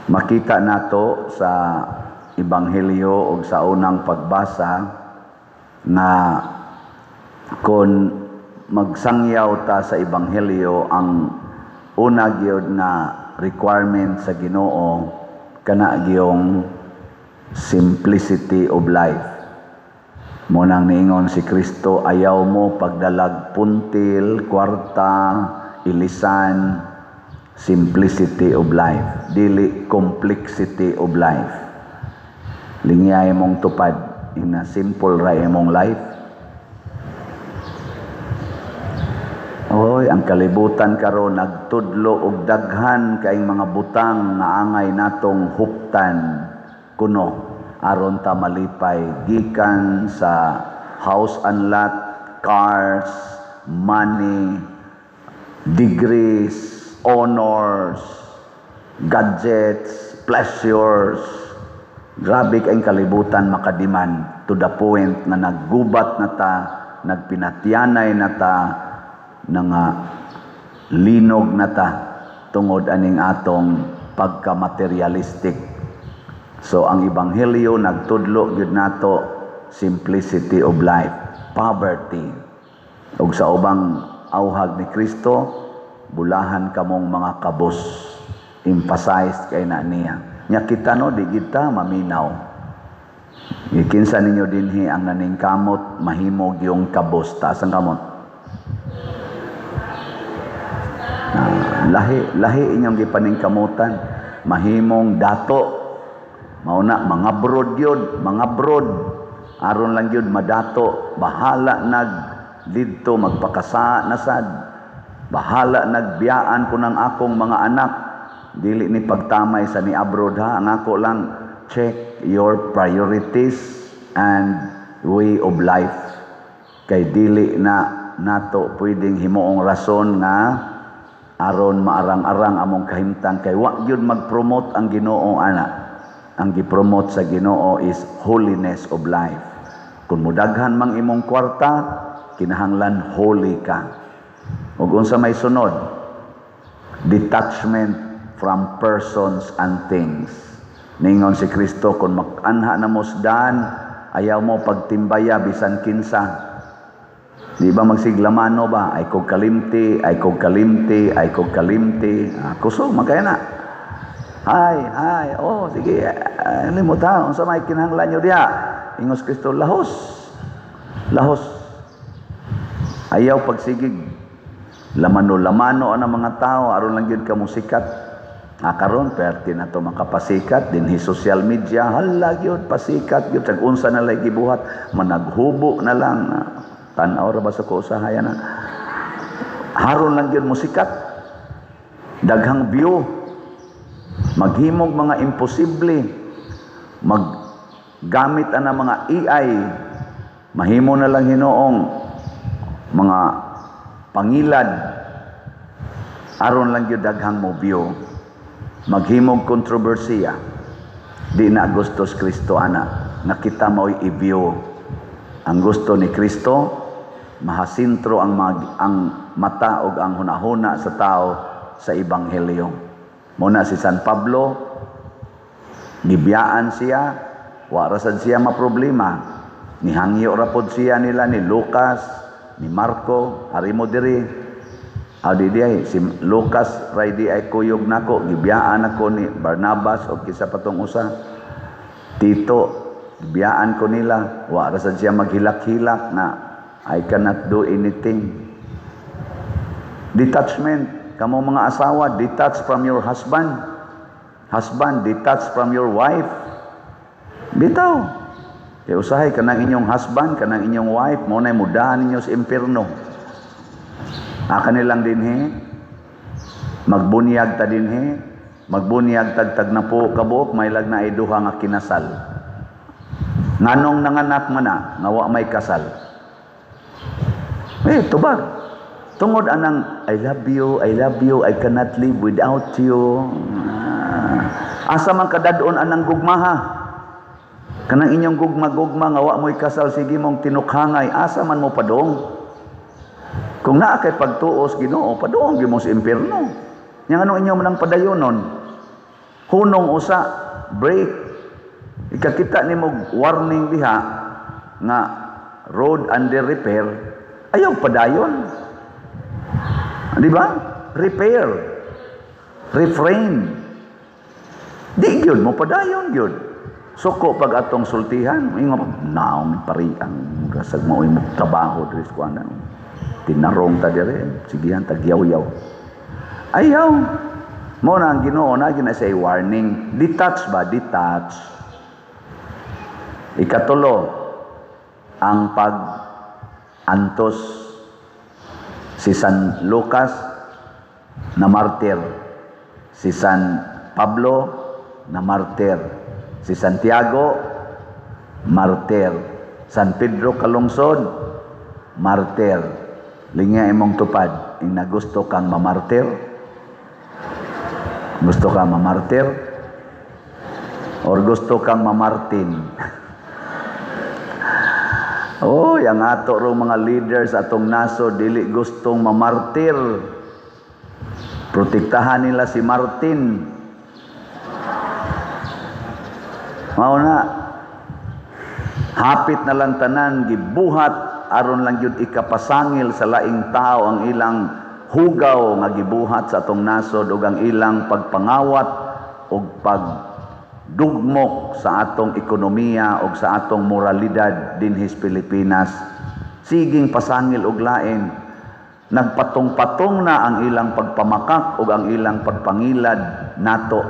Makita nato sa Ebanghelyo ug sa unang pagbasa nga kung magsangyaw ta sa Ebanghelyo, ang una gyud nga requirement sa Ginoo kana gyung simplicity of life. Mao nang niingon si Kristo, "Ayaw mo pagdalag puntil, kwarta, ilisan." Simplicity of life, dili complexity of life. Lingyay mong tupad ina, simple ra imong life. Oy, ang kalibutan karon nagtudlo og daghan kaing mga butang nga angay natong huptan kuno aron ta malipay, gikan sa house and lot, cars, money, degrees, honors, gadgets, pleasures. Grabe kayong kalibutan makadiman to the point na naggubat na ta, nagpinatyanay na ta, nga linog na ta tungod aning atong pagka-materialistic. So ang Ebanghelyo nagtudlo gyud nato simplicity of life, poverty. Ug sa ubang auhag ni Kristo, "Bulahan kamong mga kabos." Emphasized kay na niya. Nya kita, no, di kita maminaw. Gikinsa ninyo dinhi ang naningkamot mahimog yung kabos? Taas ang kamot. Ah, lahi, lahi inyong gipaningkamutan. Mahimong dato. Mao na mga abroad yun, mga abroad. Aron lang yun madato. Bahala nag didto magpakasa na sad. Bahala nagbiyaan ko ng akong mga anak. Dili ni pagtamay sa ni abroad ha. Ang ako lang, check your priorities and way of life. Kay dili na nato pwedeng himuong rason nga aron maarang-arang among kahimtang, kay wa gyud mag-promote ang Ginoo ana. Ang gi-promote sa Ginoo is holiness of life. Kung mudaghan mang imong kwarta, kinahanglan holy ka. Ug unsa may sunod? Detachment from persons and things. Ningon si Kristo, kung makanha na mo daan, ayaw mo pagtimbaya bisan kinsa. Di ba magsiglamano ba? Ay kog kalimti, ay kog kalimti, ay kog kalimti. Ah, kusog man kaya na. Hi, hi, oh, sige, limot ha, unsa may kinahanglan nyo diha? Ingos Kristo, "Lahos. Lahos." Ayaw pagsigig. Lamano-lamano ang mga tao, aron lang gyud ka musikat. Ah, karon perti na to makapasikat dinhi social media, hala gyud pasikat gyud, tag unsa na lay gibuhat, managhubo na lang. Ah, tan-aw ra ba sa ko usahay na. Haron lang gyud musikat. Daghang view. Maghimog mga imposible. Maggamit ana mga AI. Mahimo na lang hinuong mga pangilad aron lang gyud daghang mo view. Maghimog kontrobersiya. Di na gusto si Kristo ana nga kita mao'y i-view. Ang gusto ni Kristo, mahasintro ang mata ug ang hunahuna sa tao sa ebanghelyo. Mao na si San Pablo, gibiyaan siya, wa ra sad siya maproblema. Nihangyo ra pod siya nila ni Lucas, ni Marco, "Ari mo diri." Aw, di di ay, si Lucas ray di ay kuyog nako, gibiyaan ako ni Barnabas o kisa patong usa. Tito, gibiyaan ko nila, wa ra sad siya maghilak-hilak na I cannot do anything. Detachment. Kamo mga asawa, detach from your husband. Husband, detach from your wife. Bitaw. Kay usahay kanang inyong husband, kanang inyong wife, mao na mudahan ninyo sa impierno. Aka nilang dinhi, magbunyag ta dinhi, magbunyag tagtag na po kabuok, may lag na ay duha nga kinasal. Nganong nanganak man na, nga wa may kasal? Eh, tubag. Tungod anang, "I love you, I love you, I cannot live without you." Ah, asa man kadadon anang gugmaha? Kanang inyong gugma-gugma nga wa mo'y kasal, sige mong tinukhangay, asa man mo padong? Kung naa kay pagtuos Ginoo, padong gyud mo sa impierno. Nya nganong inyo man ang padayonon? Hunong usa, break. Ikakita nimo warning diha nga road under repair, ayaw padayon. Di ba? Repair. Refrain. Di gyud mo padayon gyud. Suko pag atong sultihan, ingon naong pari ang rasag mo mo trabaho diri sa kuan. Tinarong ta dire, sigihan tagyaw-yaw. Ayaw. Mo na ang Ginoo na gina say warning. Detach ba? Detach. Ikatulo, ang pag antos. Si San Lucas na martir. Si San Pablo na martir. Si Santiago martir. San Pedro Kalungsod martir. Lingya imong tupad, ing gusto kang mamartir? Gusto ka mamartir? Or gusto kang mamartin? Oh, ang ato rong mga leaders atong nasod dili gustong mamartir. Protektahan nila si Martin. Mao na hapit na lang tanan gibuhat aron lang gyud ikapasangil sa laing tao ang ilang hugaw nga gibuhat sa atong nasod ug ang ilang pagpangawat ug pagdugmok sa atong ekonomiya ug sa atong moralidad dinhi sa Pilipinas. Siging pasangil og lain. Nagpatong-patong na ang ilang pagpamakak ug ang ilang pagpangilad nato.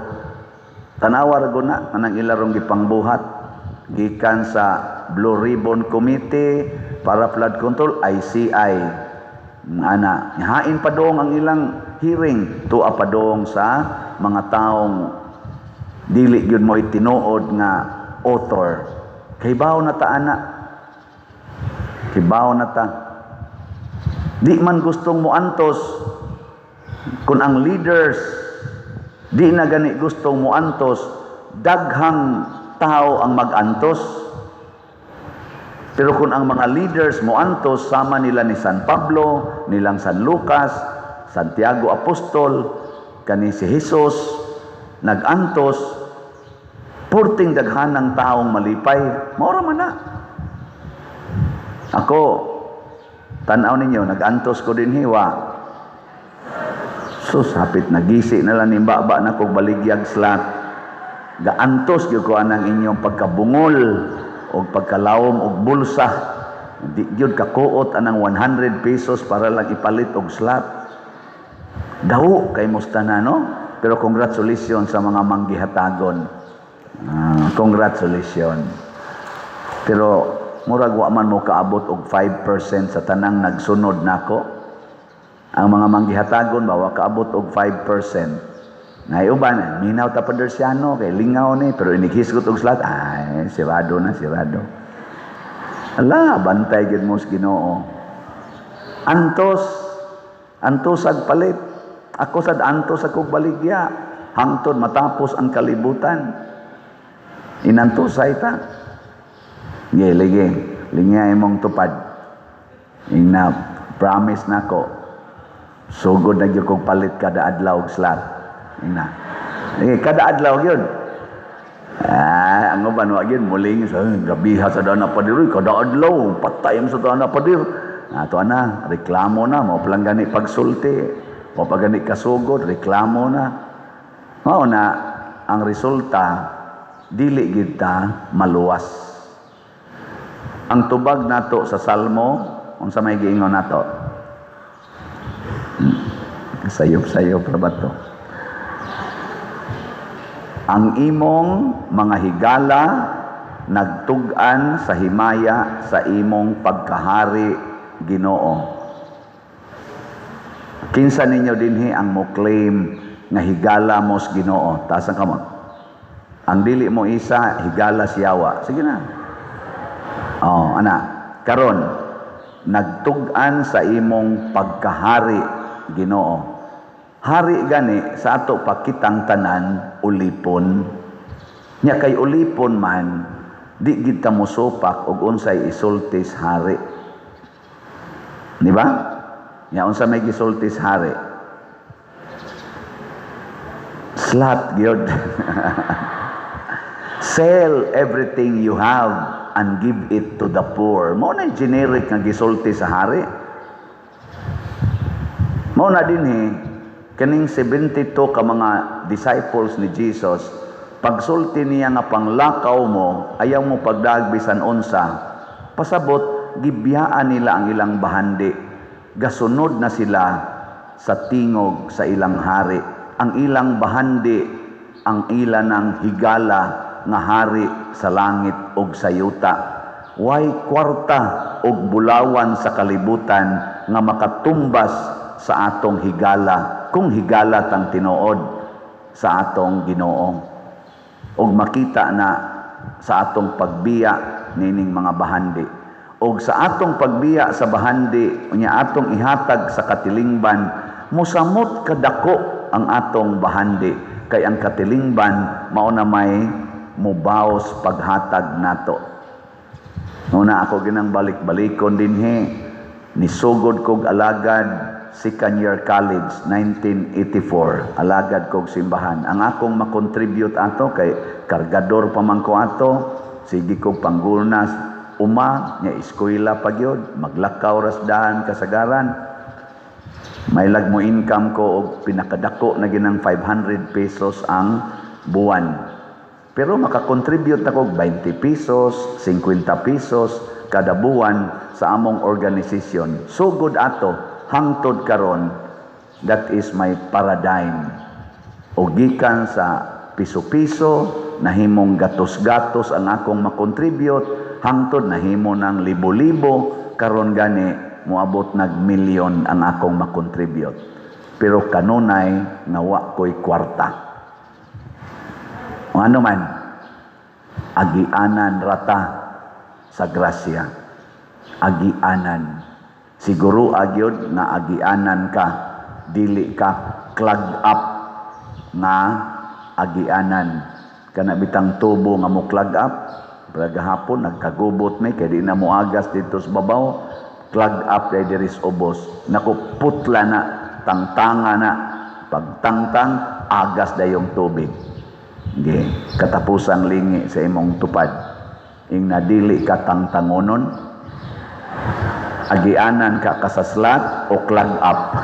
Tanawa ra gud na anang ila rong gipangbuhat gikan sa Blue Ribbon Committee para Flood Control, ICI. Ana, hain pa dong ang ilang hearing, tuwa pa dong sa mga taong dili gyud mo tinuod nga author. Kibaw na ta ana. Kibaw na ta. Di man gustong moantos. Kung ang leaders di na gani gustong moantos, daghang tao ang magantos. Pero kung ang mga leaders moantos sama nila ni San Pablo, nilang San Lucas, Santiago Apostol, kani si Jesus, nagantos, purting daghanang taong malipay, maura man na. Ako, tanaw ninyo, nagantos ko din hiwa. Sus, hapit nagisi na lang ni baba na kog baligyag slot. Gaantos gyud ko anang inyong pagkabungol og pagkalawom og bulsa. Di gyud kakuot anang 100 pesos para lang ipalit og slot. Daw kay musta na, no? Pero congratulations sa mga manggihatagon. Ah, congratulations. Pero murag wa man mo kaabot og 5% sa tanang nagsunod nako. Ang mga manggihatagon ba wa kaabot og 5%. Ngay uban, minaw ta Padersiano kay lingaw ni, pero inighisgot og slot, ay sirado na, sirado. Ala, bantay gyud mo sa Ginoo. Antos, antos ag palit. Ako sad antos akong baligya hangtod matapos ang kalibutan. Inantosay ta. Ge, ligi, lingya imong tupad. Ing na promise nako. Sugod na gyud kog palit kada adlaw og slot. Ina. Eh, kada adlaw gyud. Ah, ang uban wa gyud muling sa gabiha sa dana padir, kada adlaw patay mo sa dana padir. Ato na, reklamo na mo pa lang gani pagsulti. Mo pa gani kasugod, reklamo na. Mao na ang resulta, dili gid ta maluwas. Ang tubag nato sa Salmo, unsa may giingon nato? Sayop-sayop ra ba to? Ang imong mga higala nagtug-an sa himaya sa imong pagkahari, Ginoo. Kinsa ninyo dinhi ang mo claim nga higala mo sa Ginoo? Taas ang kamot. Ang dili mo isa, higala siyawa. Sige na. Oh, ana. Karon, nagtug-an sa imong pagkahari, Ginoo. Hari gani sa ato pa kitang tanan ulipon. Nya kay ulipon man, di gid ta mosupak og unsay isulti sa hari. Di ba? Nya unsa may gisulti sa hari? Slat gyud. "Sell everything you have and give it to the poor." Mao na generic nga gisulti sa hari. Mao na dinhi, kaning 72 ka mga disciples ni Jesus, pagsulti niya nga panglakaw mo, ayaw mo pagdaag bisan unsa, pasabot gibiyaan nila ang ilang bahandi. Gasunod na sila sa tingog sa ilang hari. Ang ilang bahandi, ang ila ng higala nga hari sa langit ug sa yuta. Way kwarta ug bulawan sa kalibutan nga makatumbas sa atong higala kung higala tang tinuod sa atong Ginoo. Ug makita na sa atong pagbiya nining mga bahandi. Og sa atong pagbiya sa bahandi, unya atong ihatag sa katilingban, musamot kadako ang atong bahandi kay ang katilingban mao na may mubaos paghatag nato. Una ako ginang balik-balikon dinhi, nisugod kog alagad second year college 1984, alagad kog simbahan. Ang akong makontribute ato, kay kargador pa man ko ato, sige kog panggulnas uma nya, eskwela pa gyud, maglakaw ras daan kasagaran. May lag mo income ko og pinakadako na ginang 500 pesos ang buwan. Pero makakontribute ako og 20 pesos, 50 pesos kada buwan sa among organisasyon. Sugod ato hangtod karon, that is my paradigm. O gikan sa piso-piso, nahimong gatos-gatos ang akong makontribute, hangtod nahimo ng libo-libo, karon gani moabot nag milyon ang akong makontribute. Pero kanunay nga wa ko'y kwarta. O ano man, agianan rata sa grasya. Agianan. Siguro agyod nga agianan ka, dili ka clog up nga agianan. Kana bitang tubo nga mo clog up, pero gahapon nagkagubot mi kay di na moagas dito sa babaw, clog up kay diri sa ubos. Naku, putla na, tangtanga na. Pagtangtang, agas dayong tubig. Okay. Katapusang lingi sa imong tupad. Ing nadili ka tangtangonon, agianan ka kasaslat o clog up.